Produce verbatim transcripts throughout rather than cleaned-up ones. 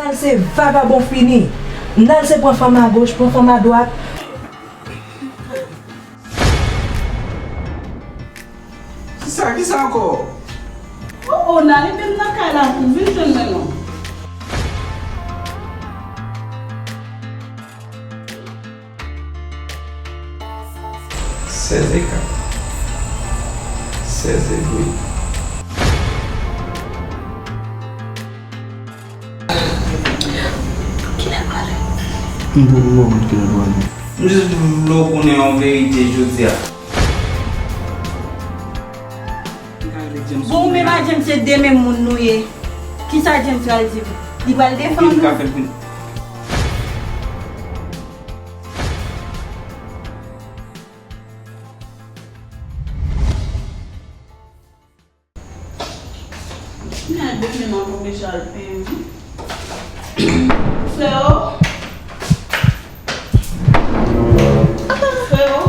Nal se vagabon fini. Nal se pran fanm agoch, pran fanm adwat. Kisa, kisa ankò? Oh, oh, Nal, epi m nan kay la pou vin jwenn mwen non. Sèz e kat. Sèz e dwe. Kilè l prale? M poko konn kilè l prale. M jis vle w konnen yon verite jodi a. Bon, ou menm a James se de menm moun nou ye. Kisa James pral di m? Li pral defann nou? Mwen demen m ap oblije al penyen wi. Freo. Freo.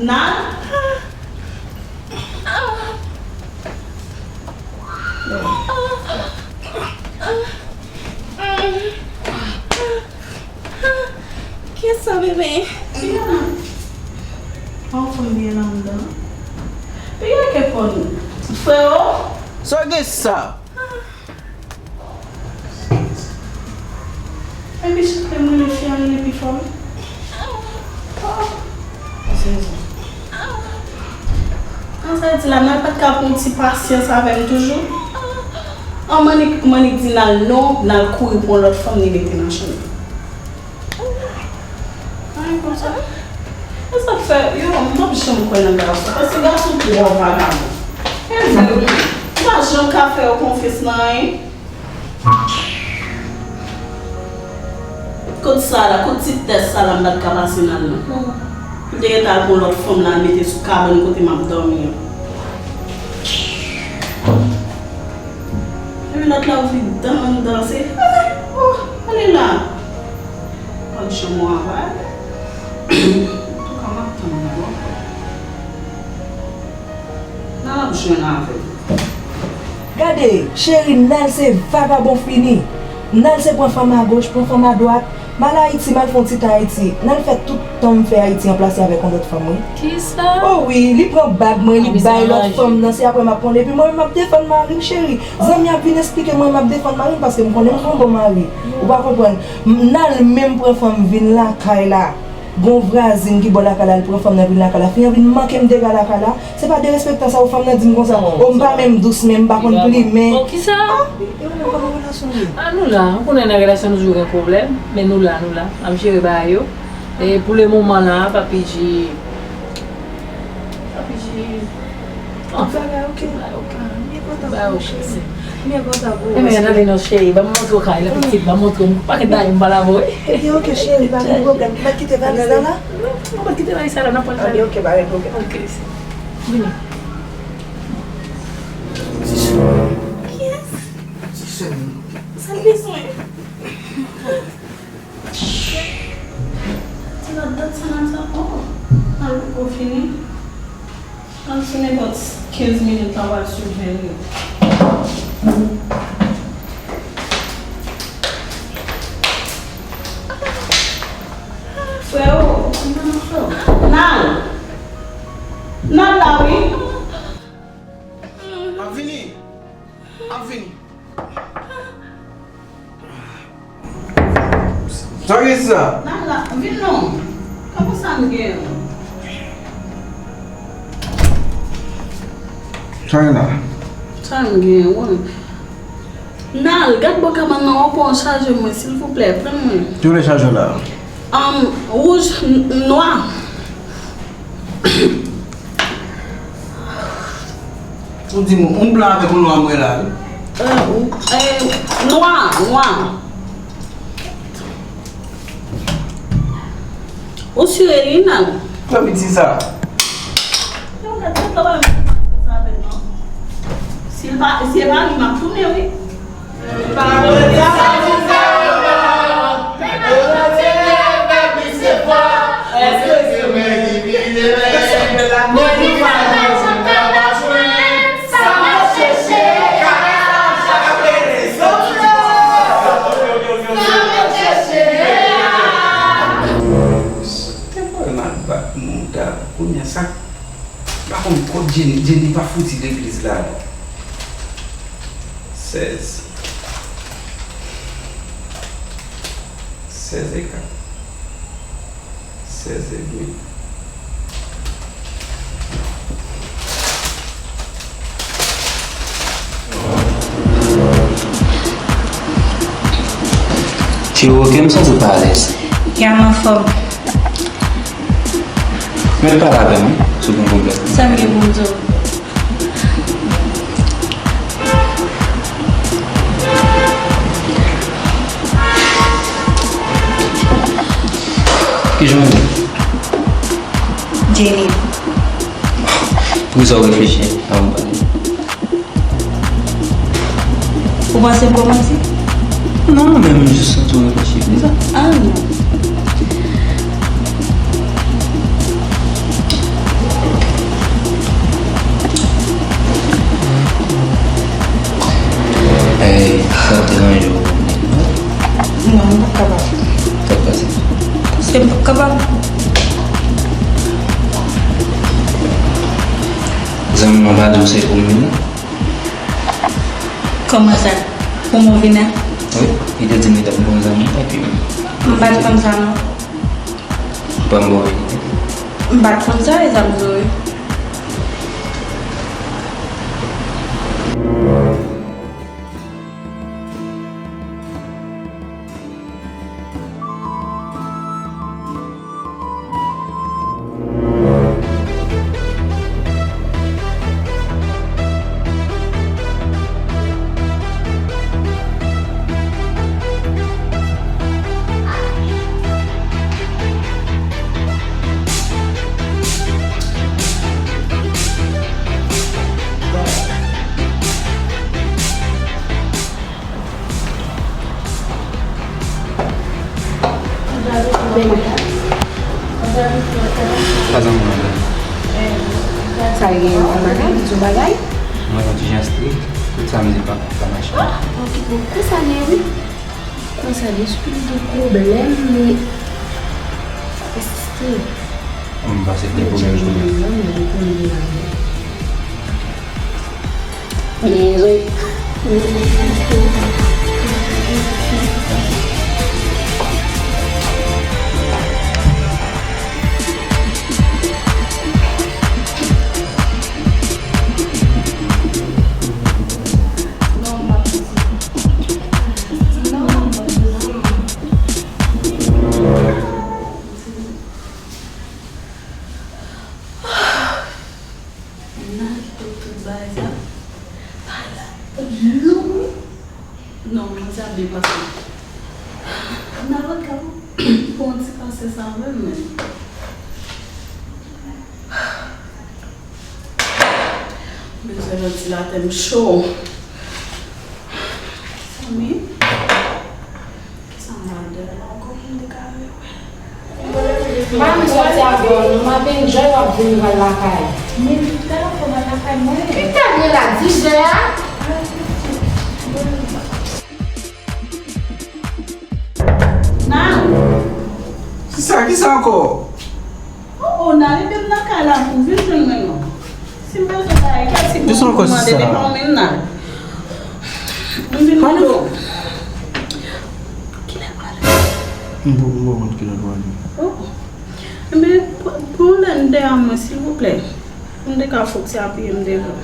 Nan. Kiyès sa, bebe? Piga nan. An fon byen anndan. Piga ke fon. Freo. Sa gen sa? Epi chante mwen le fè ale pi fò. An sa di la, Nal pa t ka pran yon ti pasyans avè m toujou? An, Manik, Manik di Nal non, Nal kouri pran lòt fanm, li mete nan chanm li. Ay, konsa. E sa k fè, yo, m p ap janm kwè nan gason. Paske gason twò vagabon. E vre, wi. M pa janm ka fè yo konfyans nan anyen. Kot sa la, kot ti tès sa la m pa t ka pase nan l nan. Pou l te gentan al pran lòt fanm la, al mete sou kabann kote m ap dòmi an. Epi lòt la ouvri dan l anndan, se, oh, ale la. Lòt janm w ava. Antouka, m ap tann nan ankò. Nan l ap jwenn avè l. Gade, cheri, Nal se vagabon fini. Nal se pran fanm agoch, pran fanm adwat. M al Ayiti, m al fè yon ti tan Ayiti. Nal fè tout tan m fè Ayiti anplase avèk yon lòt fanm, wi. Kisa? Oh wi, li pran bag mwen, li bay lòt fanm nan, se apre m ap konnen. Epi mwen menm m ap defann mari m, cheri. Zanmi ap vin esplike mwen m ap defann mari m paske m konnen m se yon bon mari. Ou pa konprann. M, Nal menm pran fanm vin lakay la. Gon vwazin ki bò lakay la, li pran fanm nan vin lakay la. Fi an vin manke m dega lakay la. Se pa derespektan sa, ou fanm nan di m konsa. Oh, m pa menm dous, men m pa konn plimen. Oh, kisa? Ah, e, e ou menm kòman relasyon nou ye? Ah, nou la. Ou konnen nan relasyon nou toujou gen pwoblèm, men nou la, nou la. N ap jere bagay yo. E pou le moman la, Papi G, Papi G, oh, tout bagay oke. Tout bagay oke. Ah, m byen kontan pou ou, cheri. M byen kontan pou ou. Enben, ann ale non, cheri. Ban m montre w kay la, pitit. Ban m montre w. M pa gen bagay m pale avè w, wi. Ebyen, oke, cheri, pa gen pwoblèm. Ou mèt kite valiz la la? Non, non, m pa kite valiz la la, n ap pral. Ebyen, oke, pa gen pwoblèm. Oke, cheri. Vini. Kiyès? Sa l bezwen? Ti ladan sa nan sa. Oh, al poko fini. Al sou nenpòt kenz minit la, w al sou ven li. Freo, nan freo. Nal. Nal la, wi. M ap vini. M ap vini. Sa ki sa? Nal la, vin non. Kòman sa n gen? Sa ki la? Sa n gen, wi. Nal, gad bò kabann nan, w ap pran yon chaje mwen, silvouplè, pran mwen. Ki koulè chaje w la? Anm, wouj, n-, nwa. Ou di m, yon blan avèk yon nwa mwen la, wi. Euh, euh, nwa, nwa. Ou sire li, Nal? Sa vle di sa? Yo, gad, gad, gad, gad, sa avèk non. Si l pa, si e pa li, m ap tounen, wi. Jenny, Jenny pa fouti legliz la non. Sèz. Sèz e kat. Sèz e demi. Ti oke, m santi w pa alèz. Ya m anfòm. Men pale avè m, wi, si w gen pwoblèm. Sa m gen pou m di w? Kijan w ye? Jenny. Poukisa w reflechi avan w pale? Ou panse m kòmanse? Non, men m jis santi w reflechi konsa. Ah non. Ey, sa ap deranje w. Non, m p ap kapab. Sa k pase? Paske m p ap kapab. Zanmi mwen pa di w se pou m vin non. Kòman sa? Pou m vin la? Wi, li te di m li t ap bon zanmi, epi. M pa t konn sa non. Ban m bon verite. M pa t konn sa, e sa m di w wi. Pa zanmi mwen la. Sa gen yon bagay, yon bagay? Mwen yon ti jan strik, tout sa m di pa, pa mache. Konsa l ye wi. Konsa l ye, sitou li gen pwoblèm, li ap ensiste. M panse l gen pwoblèm tou. Nan tout, tout bagay sa. Non, mwen sa byen pase. Nan lòt ka, pou yon ti kansè sa vre, men. Bezwen yon ti latè m cho. Mezanmi. Kisa m pral dèyè la ankò pou m te ka rewè? M pa vin sòti avè w non, m ap enjoy w ap vin pral lakay. Men li ta fò m al lakay mwen. Ki ta gen la, dizè a? Nan! Kisa, kisa ankò? Oh, oh, n a rete m nan kay la pou vin jwenn mwen non. Si m bezwen bagay kèlkeswa, m mande depi yon menm nan. M vin mande w. Kilè l prale? M pa, m pa konn kilè l prale. Oh, oh. Enben, pran lè n dèyè mwen, silvouplè. Pou m te ka fè w ti apiye m devan.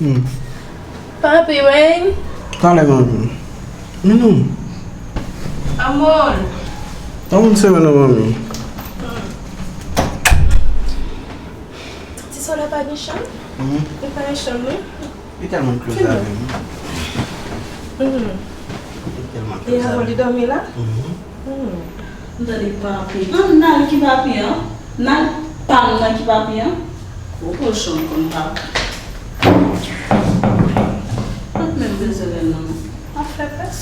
Hmm. Papi, wen. Talè, manmi. Men non. Amor. An moun semèn nan, manmi. Ti solèy pa gen chanm? Hmm. Li pa gen chanm, non? Li tèlman close avè m. Hmm. Li tèlman close avè m. E avan li dòmi la? Hmm. Hmm. M tande papi. An, n al ki papi an? N al pa m nan ki papi an? Gwo kochon konn papi. Pa t menm bezwen lè non. Ap fè pès.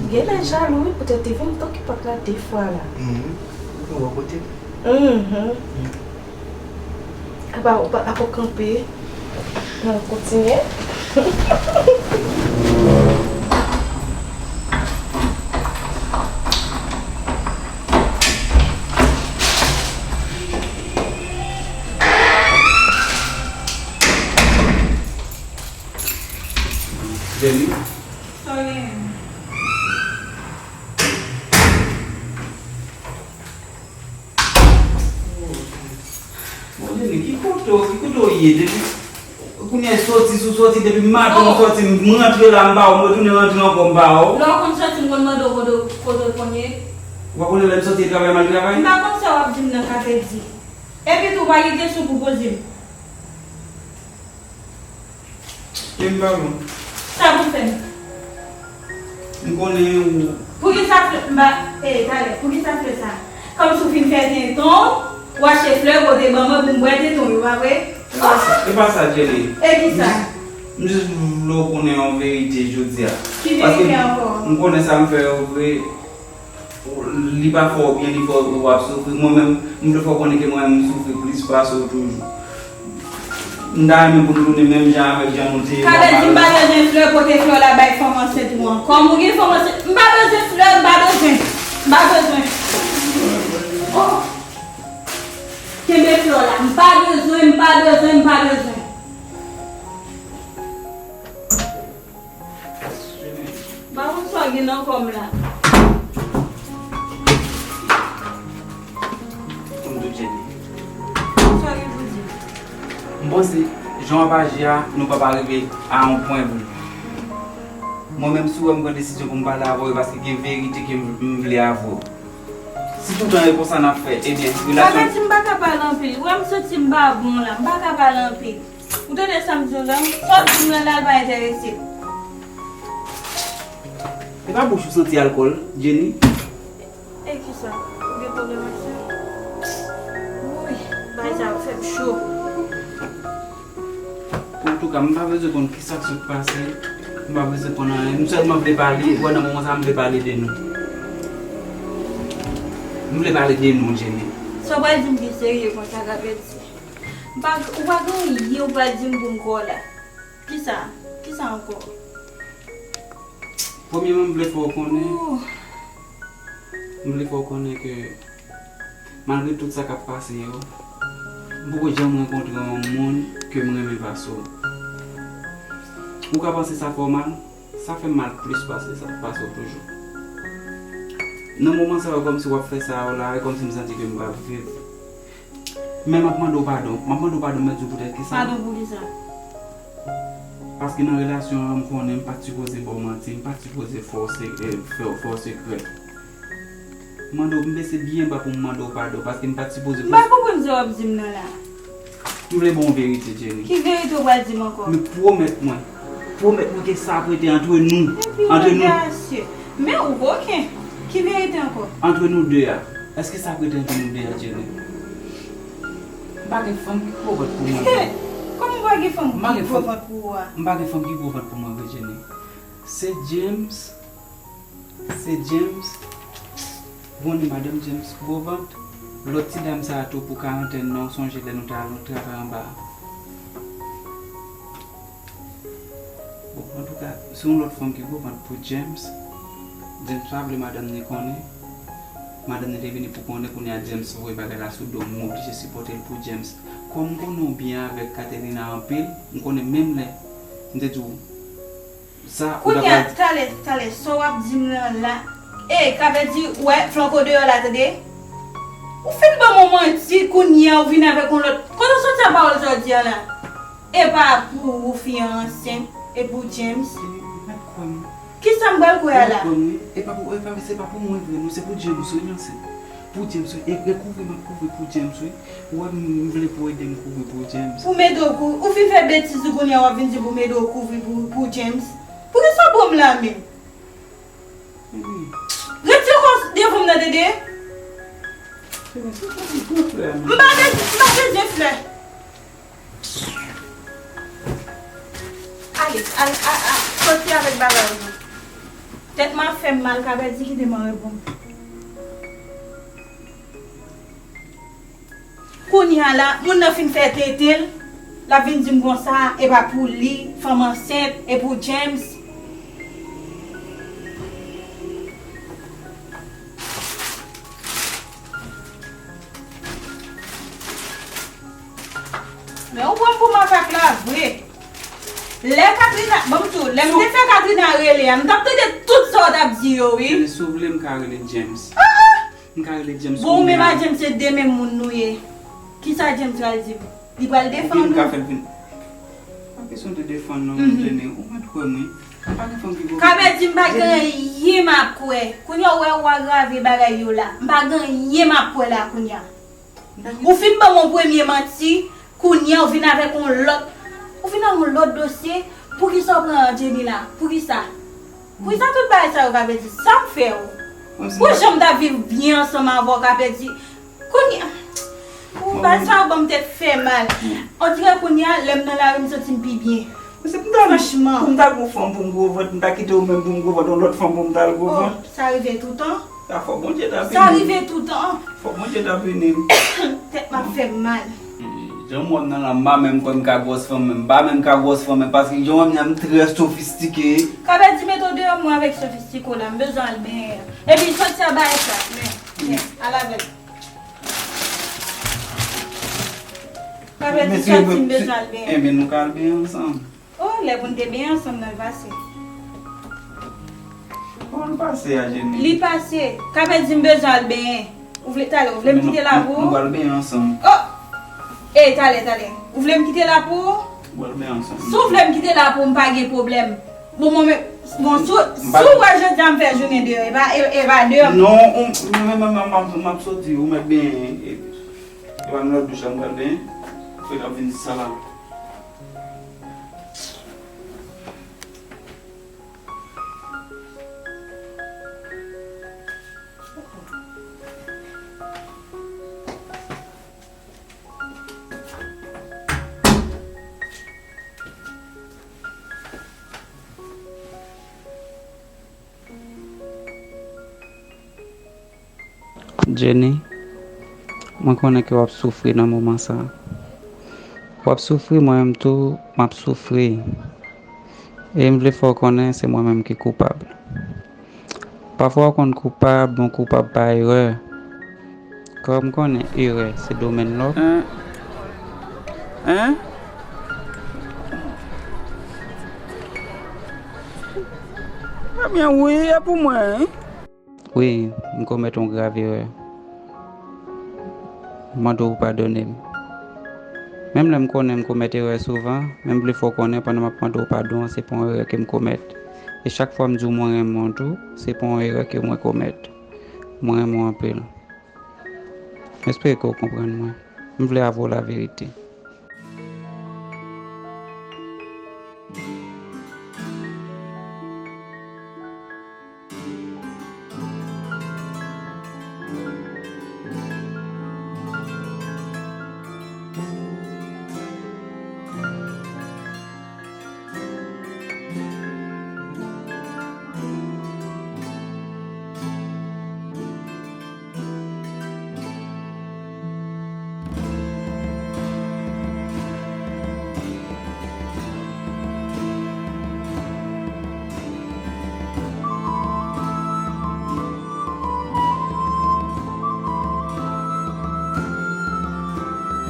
Genlè jalou wi, poutèt te vin toke pòt la de fwa la. Mhm. Ou wè kote? Mhm. Mm. Ou pa, ou pa, pa ko kanpe. N ap kontinye. Jenny? Sa w genyen? Bon, Jenny, ki kote w, ki kote w ye? Depi kounye a soti, sou soti, depi maten w soti, m rantre la, m pa wè w, m retounen rantre ankò, m pa wè w. Lè w konn soti, m konn mande w kote, kote w konn ye. Ou pa konnen lè m soti travay, m al travay? M pa konn sa w ap di m nan, ka te di. Epi tou, w pa gen kesyon pou poze m. Ke m pa bon. Sa pou fè m? M konnen ou. Poukisa flè, m pa, e, talè, poukisa flè sa? Kòmsi w fin fè teton, w achte flè, pote ban mwen pou m bwè teton yo, pa vre? E pa sa, e pa sa, Jenny. E ki sa? M jis, m jis vle w konnen yon verite jodi a. Ki verite ankò? Paske m konnen sa m fè yo vre. Li pa fè w byen, li fè w ap soufri. Mwen menm, m vle fè w konnen ke mwen menm m soufri plis pase w toujou. M ta renmen pou nou tounen menm jan avèk jan nou te ye. Ka vle di m pa bezwen flè, pote flè la bay fanm ansent ou ankò. M ou gen fanm ansent, m pa bezwen flè, m pa bezwen. M pa bezwen. Oh. Kenbe flè la, m pa bezwen, m pa bezwen, m pa bezwen. M pa konn sa w gen nan kò m la. Kòm tout Jenny. Sa w gen pou di? M panse, jan w ap aji a, nou p ap rive a yon pwen vre. Mwen menm, si w wè m pran desizyon pou m pale avè w, e paske gen verite ke m, m vle avè w. Si toutan e konsa n ap fè, ebyen, relasyon. Sa vle di m pa ka pale anpil. Ou wè m santi m pa bon la, m pa ka pale anpil. Ou tande sa m di w la? Sa w di m nan la, l pa enterese m. E pa bouch ou santi alkòl, Jenny? E kisa? Ou gen pwoblèm ak sa? Wouy, bagay sa ap fè m cho. Antouka, m pa bezwen konn kisa k sot pase. M pa bezwen konn anyen. M sèlman vle pale, wè nan moman sa a, m vle pale de nou. M vle pale de nou, Jenny. Sa w pral di m ki serye konsa, Kapèdi? M pa, ou pa gen anyen ou pral di m pou m kwè w la. Kisa? Kisa ankò? Premyèman, m vle fè w konnen, m vle fè w konnen ke malgre tout sa k ap pase yo, m poko janm rankontre yon moun ke m renmen pase w. Ou ka panse sa fè w mal? Sa fè m mal plis pase sa, pase w toujou. Nan moman sa yo, kòmsi w ap fè sa yo la, e kòmsi m santi ke m p ap viv. Men m ap mande w padon. M ap mande w padon, m ap di w poutèt kisa. Padon pou kisa? Paske nan relasyon an, m konnen m pa t sipoze ba w manti, m pa t sipoze fè w se-, eh, fè w, fè w sekrè. M mande w, m bese byen ba pou m mande w padon, paske m pa t sipoze. M pa konprann sa w ap di m nan la. M vle ba w yon verite, Jenny. Ki verite w pral di m ankò? Men pwomèt mwen. Pwomèt mwen ke sa ap rete antre nou. Antre nou. Epi odasye. Men ou koken. Ki verite ankò? Antre nou de a. Èske sa ap rete antre nou de a, Jenny? M pa gen fanm ki gwo vant pou mwen vre. Kòman w pa gen fanm ki gwo vant pou ou a? M pa gen fanm ki gwo vant pou mwen vre, Jenny. Se James. Se James. Bon, ni madanm James gwo vant. Lòt ti dam sa a tou pou karantèn nan, w sonje lè nou t al travay anba a. Bon, antouka, se yon lòt fanm ki gwo vant pou James. James pa vle madanm ni konnen. Madanm ni te vini pou konnen, kounye a James voye bagay la sou do m, m oblije sipòte l pou James. Kòm m konnen w byen avèk Katerina anpil, m konnen menm lè m te di w sa, ou ta pral. Kounye a, talè, talè, sa w ap di m nan la, e, ka vle di, w wè, flanke w deyò la, tande? Ou fin ban m yon manti, kounye a, ou vin avèk yon lòt. Kote w soti a pawòl sa w di a la? E pa pou ou fi an ansent, e pou James. Jenny, ou mèt kwè m. Kisa m pral kwè a la? Ou mèt kwè m, wi. E pa pou, e pa, se pa pou mwen vre, non, se pou James, wi, non, se pou James, wi. E, e kouvri m ap kouvri pou James, wi. Ou wè m, m vle pou w ede m kouvri pou James. Pou m ede w kou-, ou fin fè betiz ou kounye a w ap vin di pou m ede w kouvri pou, pou James. Poukisa w pran m la menm? Wi. Retire kò w devan m nan, tande? Jenny, se pa pou flè a, non. M pa bezwen, m pa bezwen flè. Ale, al, a, a, soti avèk bagay ou yo. Tèt m ap fè m mal, Kapèdi, kite m al reponn. Kounye a la, moun nan fin fè tenten l, l ap vin di m konsa, e pa pou li, fanm ansent, e pou James. Men ou pran m pou makak la vre. Lè Katrina, ban m di w, lè m te fè Katrina rele a, m t ap tande tout sa w t ap di yo, wi. Tande, si w vle, m ka rele James. Ah, ah! M ka rele James kounye a. Bon, ou menm a James, se de menm moun nou ye. Kisa James pral di m? Li pral defann ou? Epi m ka fè l vin. Pa kesyon de defann non, Jenny. Ou mèt kwè m, wi. Pa gen fanm ki vo. Kapèdi m pa gen anyen m ap kwè. Kounye a ou wè ou agrave bagay yo la. M pa gen anyen m ap kwè la kounye a. Ou fin ban m yon premye manti, kounye a ou vin avèk yon lòt. Ou vin ak yon lòt dosye. Poukisa ou pran Jenny la? Poukisa? Poukisa tout bagay sa yo, Kapèdi? Sa m fè w? Pou jan m t ap viv byen ansanm avè w, Kapèdi. Kounye a, ou bagay sa yo ban m tèt fè mal. On dirè kounye a, lè m nan lari, m santi m pi byen. Franchman. Pou m ta gon fanm pou m gwo vant, m ta kite ou menm pou m gwo vant, yon lòt fanm pou m ta al gwo vant. Oh, sa rive toutan? Sa fò Bondye ta beni m. Sa rive toutan? Fò Bondye ta beni m. Tèt m ap fè m mal. Jan m wè m nan la, m pa menm kwè m ka gwòs fanm menm. M pa menm ka gwòs fanm menm, paske jan w wè m nan, m trè sofistike. Kapèdi mete w deyò mwen avèk sofistike w la, m bezwen al benyen. Epi soti a bay sa, men, men, al avè l. Kapèdi soti, m bezwen al benyen. Ebyen, nou ka al benyen ansanm. Oh, lè pou n te benyen ansanm nan, l pase. Kòman l pase a, Jenny? Li pase. Kapèdi m bezwen al benyen. Ou vle, talè, ou vle m kite la pou ou? Nou pral benyen ansanm. Oh! Eh, talè, talè. Ou vle m kite la pou ou? Nou pral benyen ansanm. Si w vle m kite la pou ou, m pa gen pwoblèm. Bon, mwen menm, bon, si, si w wè jodi a m fè jounen deyò, e pa, e, e pa deyò m. Non, m, m, m, m, m, m ap soti, ou mèt benyen. E, e pa nan lòt douch la m pral benyen. Fè k ap vin sal la. Jenny, mwen konnen ke w ap soufri nan moman sa a. W ap soufri, mwen menm tou, m ap soufri. E m vle fè w konnen se mwen menm ki koupab. Pafwa w konn koupab, men w koupab pa erè. Kòm m konnen erè se domèn lòk. Hein? Hein? Ebyen, wi, e pou mwen, wi. Wi, m komèt yon grav erè. M mande w padone m. Menm lè m konnen m komèt erè souvan, men m vle fè w konnen pandan m ap mande w padon an, se pa yon erè ke m komèt. E chak fwa m di w mwen renmen w tou, se pa yon erè ke mwen komèt. Mwen renmen w anpil. M espere ke w konprann mwen. M vle avè w laverite.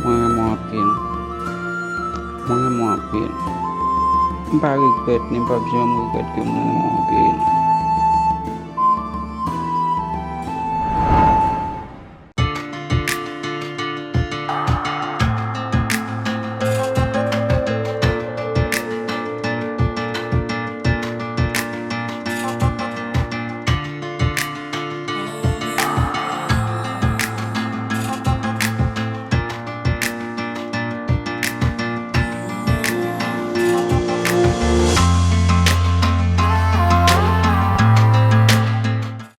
Mwen renmen w anpil. Mwen renmen w anpil. M pa regrèt, ni m p ap janm regrèt ke mwen renmen w anpil.